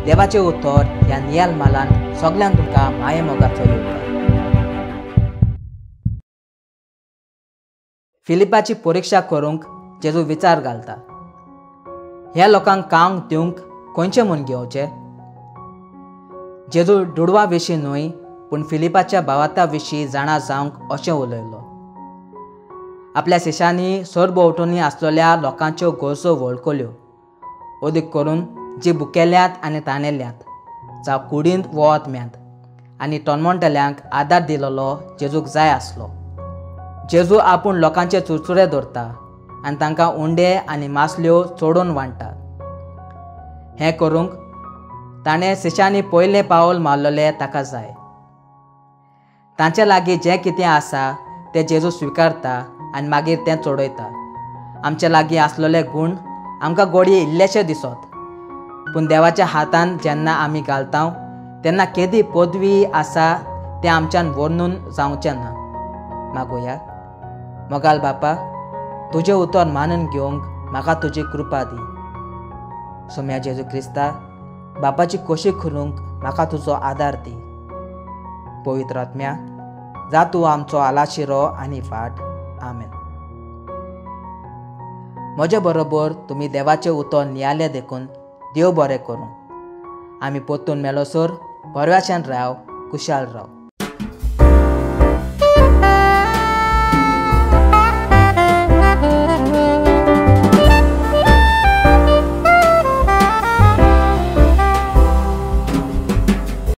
देवाचें उतर ह्या नियाल मालान सगल्यांक तुमकां माये मोगाचो येवकार. फिलिपाची परिक्षा करूंक जेजू विचार घालता. ह्या लोकांक कांग दिवंक खंयचें म्हूण घेवचें? जेजू दुडवा विशीं न्हय पूण फिलिपाच्या भावार्था विशीं जाणा जावंक अशें उलयलो. आपल्या शिश्यांनी सरभोंवतणी आसलेल्या लोकांच्यो गरजो वळखल्यो, अदीक करून जी भुकेल्यात आनी ताणेल्यात, जावं कुडींत वो आत्म्यांत, आनी तोणमोणटल्यांक आदार दिलेलो जेजूक जाय आसलो. जेजू आपूण लोकांचे चुरचुरे धरता आनी तांकां उंडे आनी मासल्यो चडोवन वांट्टा. हें करूंक ताणें शिश्यांनी पयलें पावल मारलेलें ताका जाय. तांचे लागीं जें कितें आसा तें जेजू स्विकारता आनी मागीर तें चडयता. आमचे लागीं आसलेले गूण आमकां गोडये इल्लेशे दिसत, पूण देवाच्या हातान जेन्ना आमी घालता तेन्ना केदी पदवी आसा तें आमच्यान वर्णून जावचें ना. मागोया. मोगाल बापा, तुजें उतर मानून घेवंक म्हाका तुजी कृपा दी. सोम्या जेजू क्रिस्ता, बापाची कोशी करूंक म्हाका तुजो आदार दी. पवित्र आत्म्या, जा तूं आमचो आलाशिरो आनी फाट. आमेन. म्हजे बरोबर तुमी देवाचें उतर नियाळ्ळें देखून देव बरें करूं. आमी परतून मेलोसर बऱ्याच्यान राव, कुशाल राव.